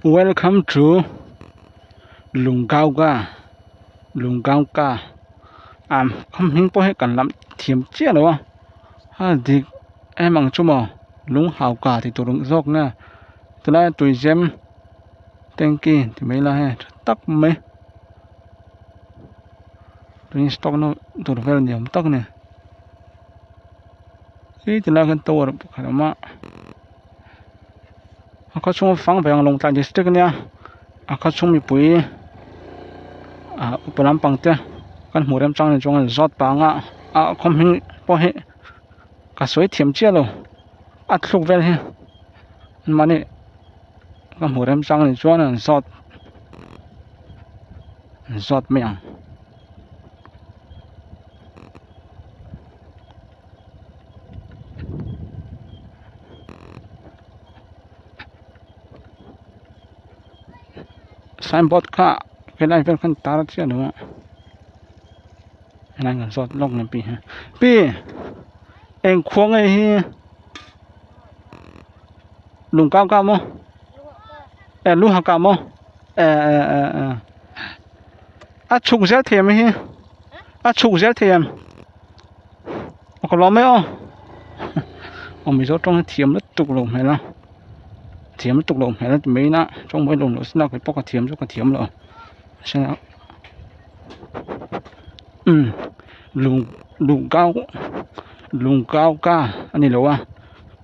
Welcome to Lungkauka Lungkauka ah khaw hming pawh hi kan lam thiam chiah lo a a dik em ang chu maw Lunghauka tih tur ang zawk nge tilai a tuizem tanky ti mai ila hei tha tak mai tui stock na tur vel ni awm tak a ni khi tilai ah khian tower pakhat a awm a a khaw chhung fang ve ang Lawngtlai district ania a khaw chhung mipui ah upa lampang te kan hmuh rem chang ni chuan an zawt pang a a khaw hming pawh hi ka sawi thiam chiah lo a thluk vel hi mahni ka hmuh rem chang ni chuan an zawt an zawt mai ang. Signboard kha helai vel khan tar chiah lo a helai kan zawt lawk mai pi hi pi eng khua nge hi lung kau kau maw e lu ha kau maw e e e e a chhuk zel thei em hi a chhuk zel thei em aw ka lawm mai aw aw mizo tawng hi thiam lutuk lo hmel a thiam lutuk lo hmel a ti mai ina tawng mawi lo loh sin a keipawh ka thiam chu ka thiam lo umm lung lung kau lung kau ka a ni lo a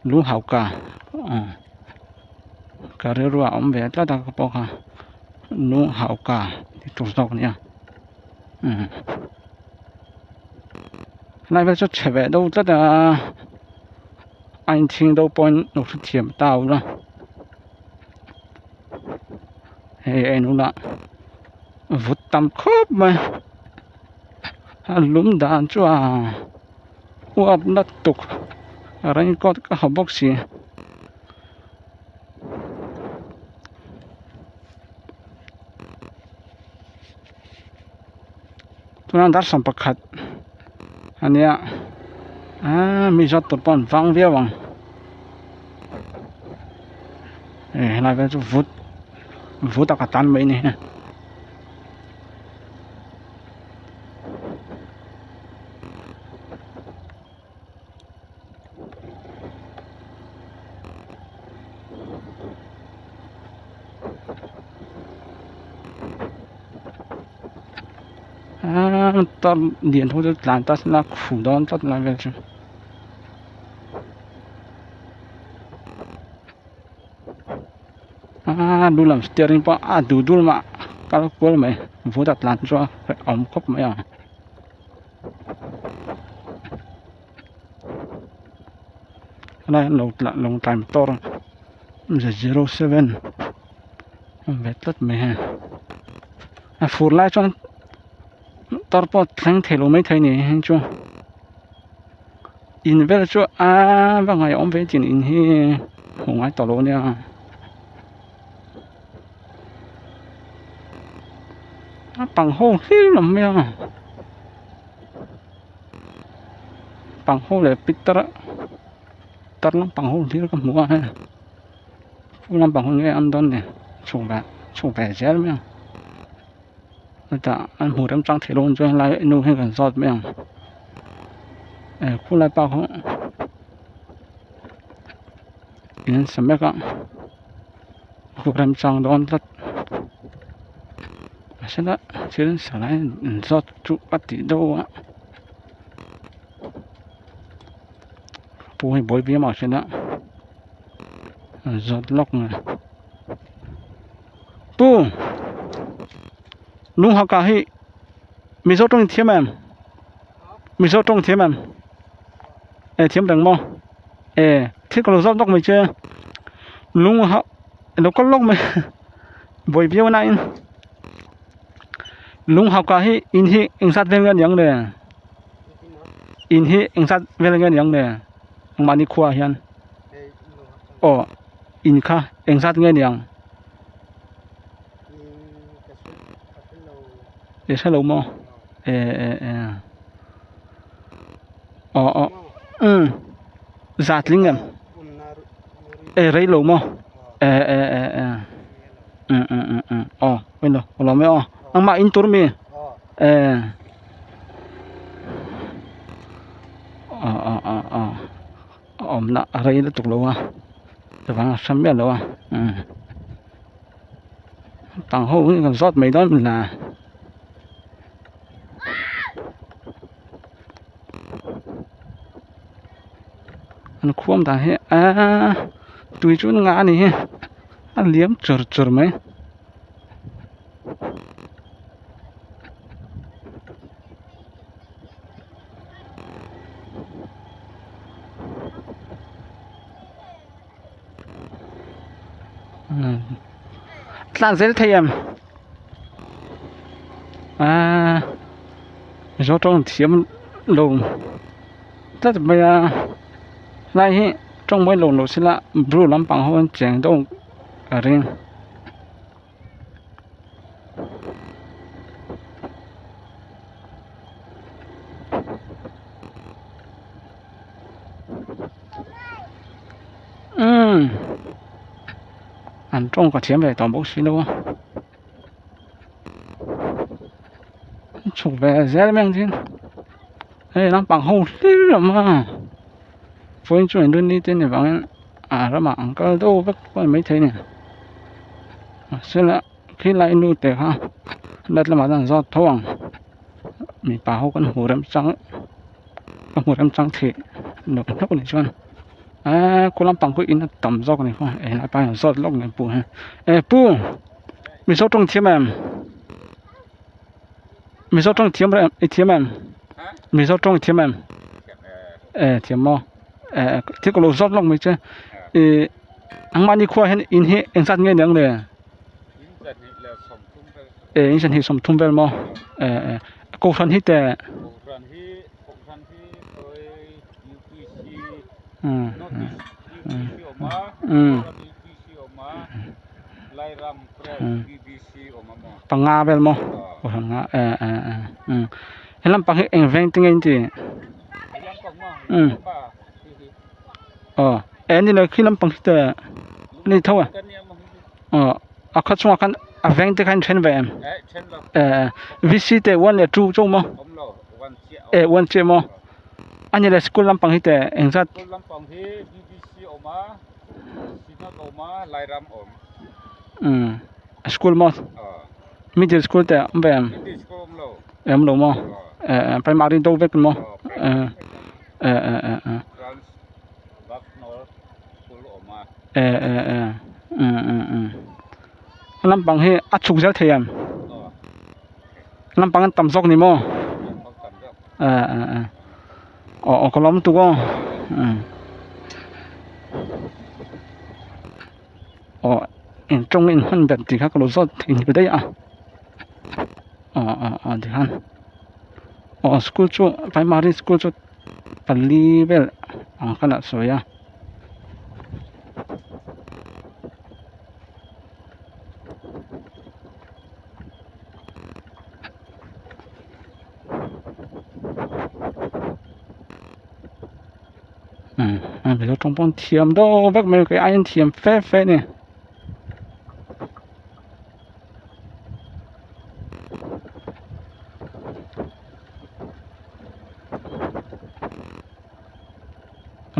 lung hau ka aw ka rilru ah a awm ve tlat a ka pawh kha lung hau ka tih tur zawk a nia umm helai vel chu chhe ve deuh tlat a a inchhing deuh pawhin lo hrethiam ta ula hei a inhun ah vut tam khawp mai a lum dan chu a uap na tuk raincoat ka ha bawk si. Tuna dar sawm pakhat ania aaa mi zawt tur pawh an vang viau ang eh helai vel chu vut vut a ka tan mai ni. Tar lian ho chu tlan ta sela khu dawn tlat lai vel chu aaa lu lam steering pawh a duh dul mah kal kual mai vut a tlan chu a awm khawp mai ang. Helai hian Lawngtlai motor 07 a awm ve tlat mai hei a fur lai chuan motor pawh thleng thei lo maithei a ni hei chu in vel chu aa va ngaihawm ve chin in hi hmuh ngai tawh lo a nia. A pang ho hlir lam mai a pang ho leh pitar tar lampang ho hlir ka hmu a hei chu lampang ho nge an dawn ni chhuk ve chhuk ve zel mai a chutah an hmu remchang theih loh chuan helai nu hi kan zawt mai ang eh khulai pa khaw in an sa mek a. Buk remchang dawn tlat mahsela thil sa lai in zawt chu a tih deuh a pu hi buai viau mahsela an zawt lawk nge pu lunghaka hi mizo tawng in thiam em mizo tawng thiam em e thiam reng maw e thil ka lo zawt lawk mai che lung hah lo kal lawk mai buai viau na in lung hauh kah hi in hi engzat vel nge a ni ang le in hi engzat vel nge a ni ang le mahni khua ah hian aw in kha engzat nge a ni ang i hre lo maw e e e aw aw umm zatling em e rei lo maw e e e e. Aw window ka lawm e aw nangmah in tur mi eh aw aw aw aw a awmna a rei lutuk lo a chuvang a hre miah lo a umm tang ho hi kan zawt mai dawn a ni la. An khuam dan hi aaa tui chu an ngah a ni hi a liam chur chur mai. Tlan zel thei em aaa mizo tawng thiam lo tlat mai a helai hi tawng mawi lo lo sela blue lampang ho an cheng deuh ka ring. Umm an tawng ka thiam ve tawh bawk si lo a an chhuk ve zel mai ang chuan hei naupang ho hlir a awm a vawiin chu an rin te ni vangin a ramah an kal deuh vek pawh a ni maithei a ni mahsela khilai nu te kha let lamah chuan an zawt tho ang mipa ho kan hmu rem chang ka hmu rem chang thei lo hlauh a nih chuan eee khu lampang pawh in a tam zawk a ni khaw eh helai pa hian zawt lawk mai pu hi eh pu mizo tawng thiam em mizo tawng thiam reng i thiam em mizo tawng i thiam em eh thiam maw eh thil ka lo zawt lawk mai che ih angmahni khua hian in hi engzat nge ni ang le. Eh in sahnih sawmthum vel maw eh eh kohhran hi teh umm umm panga vel maw kohhran nga eh eh eh umm he lampang hi eng veng te nge in tih umm aw eh ni lo khi lampang hi teh ni tho a. Aw a khaw chungah khan a veng te kha in then ve em eh VC te one leh two chauh maw eh one chiah maw a ni leh school lampang hi teh engzat umm school maw middle school te awm ve em awm lo maw eh eh primary deuh vek maw eh eh eh eh. Eh eh eh umm umm umm a lampang hi a chhuk zel thei em a lampang an tam zawk ni maw eh eh eh aw aw ka lawm tuk aw umm aw eng tawng in hman ber tih kha ka lo zawt thei nghilh daih a aw aw aw tikhan aw school chu primary school chu pali vel ang khan a sawi a. Umm a mizo tawng pawh an thiam deuh vek mai kei aiin thiam fe fe a ni.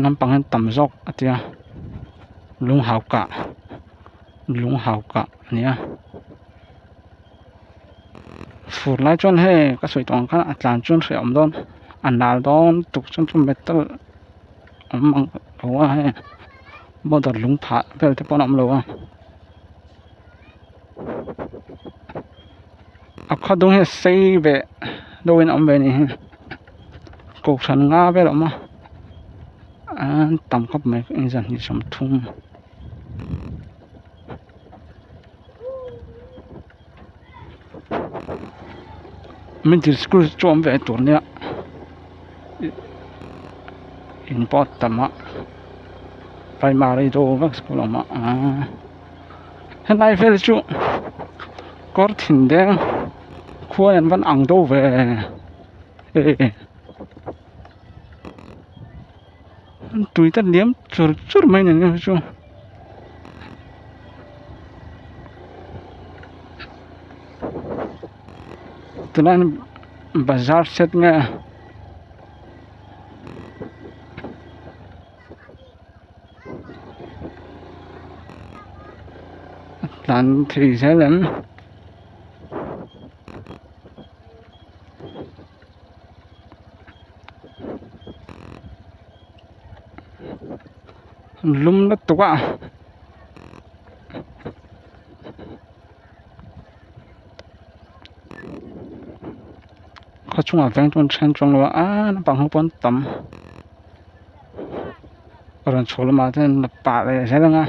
Lampang hian tam zawk a tia lung hau kah lung hau kah a ni a fur lai chuan hei ka sawi tawh ang khan a tlan chuan hrehawm dawn a nal dawn tuk chuan chu metal awm ang lo a hei border lung phah vel te pawh an awm lo a a khaw dung hi a sei ve deuhin a awm ve a nih hi kohhran nga vel a awm a an tam khawp mai inzahnih sawmthum. Middle school chu awm ve tur nia in pawh a tam a primary deuh vek school a awm a aaa helai vel chu kawr thin deng khua an van ang deuh ve hei tui te liam chur chur mai a ni chu. Tunah hian bazar set nge a tlan thei zel em. Lum lutuk a. Khaw chungah veng chuan then chuang lo a aaa naupang ho pawh an tam a rawn chho lamah te an la pah leh zel ang a.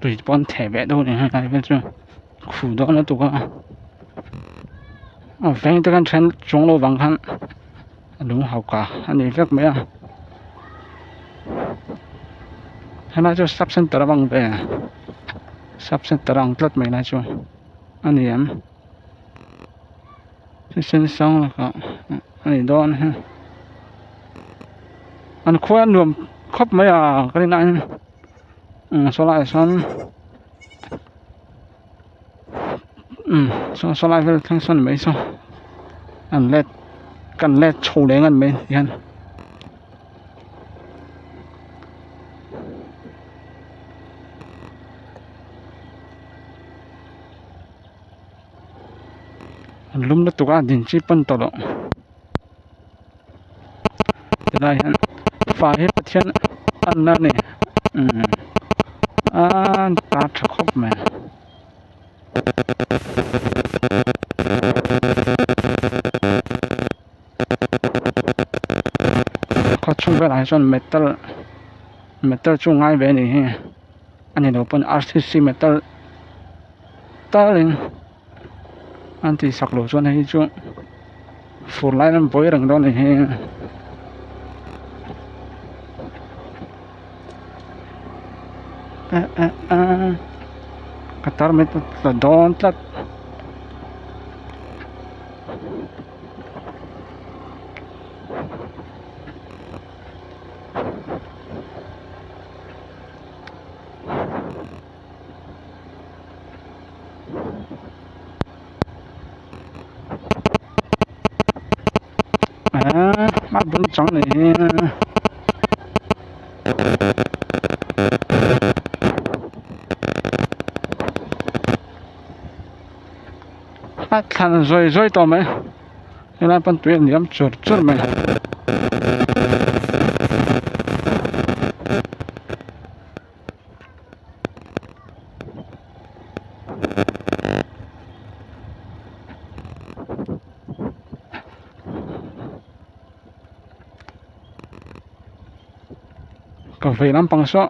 Tui pawn theh ve deuh ni helai vel chu khu dawn lutuk a a veng te khan then chuang lo vang khan a lung hauka a ni vek mai a helai chu sub center a bang ve sub center a ang tlat mai lai chu a ni em thisen sang lakah a ni dawn a an khua a nuam khawp mai a ka rin aiin saw laiah sawn umm saw saw lai vel thleng sawn mai saw an let kan let chho leh ngan mai tihian. An lum lutuk a din chi pawn tawh loh tilai hian fa hi Pathian an la ni umm aaa tar tha khawp mai. Khaw chhung velah hi chuan metal metal chu ngai ve a nih hi a ni lo pawn r c c metal talin an tih sak loh chuan hei chu fur lai an buai reng dawn a ni hi. Eh eh eh ka tarmit a tla dawn tlat. Eee a bul chang ni hi. A thlan zawi zawi tawh mai helai pawn tui a liam chur chur mai. Ka vei lampang saw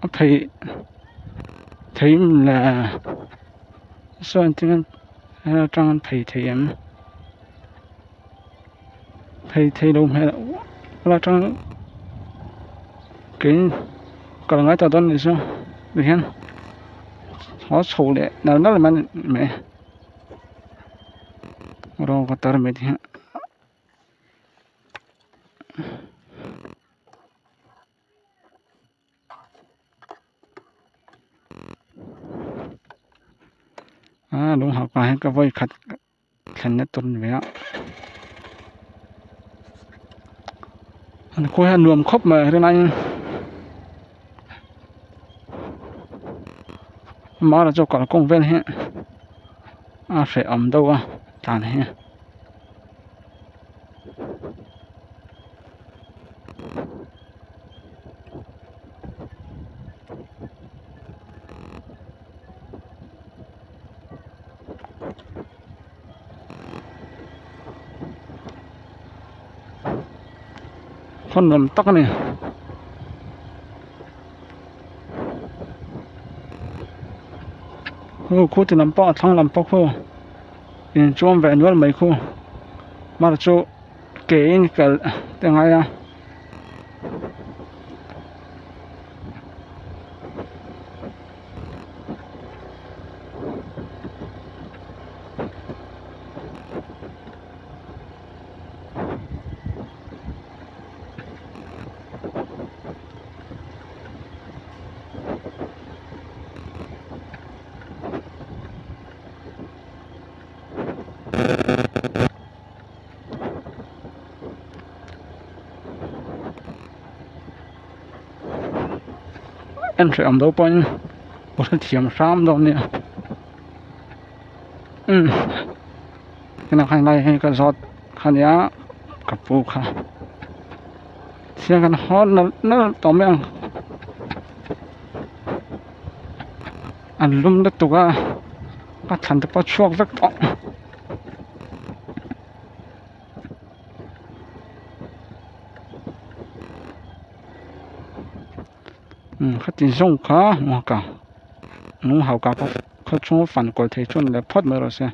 a phei thei le saw engtin nge atang an phei thei em phei thei lo hmel a atang kei kal ngai tawh dawn anih chu tihian haw chho leh nal nal mai mai rawng ka tar mai te hian. A lung hauh pah hian ka vawi khat thlenna tur a ni ve a an khawi hi a nuam khawp mai rinaiin amaherawhchu kalkawng vel hi a hrehawm deuh a tlan hi. Khaw nuam tak a ni. Khu ti lam pawh a thlang lam pawh khu. Inchuam ve nual mai khu mar chu ke in kal te ngai a. En hreh awm deuh pawhin ka hrethiam hram dawn nia umm tunah khan lai hi ka zawt kha nia ka pu kha thian kan haw nalh nalh tawh mai ang an lum lutuk a ka thlan te pawh a chhuak vek tawh. Umm khati zawng kha ka lung hau ka khaw chhunga fan kual thei chuan leh phawt mai rawh se.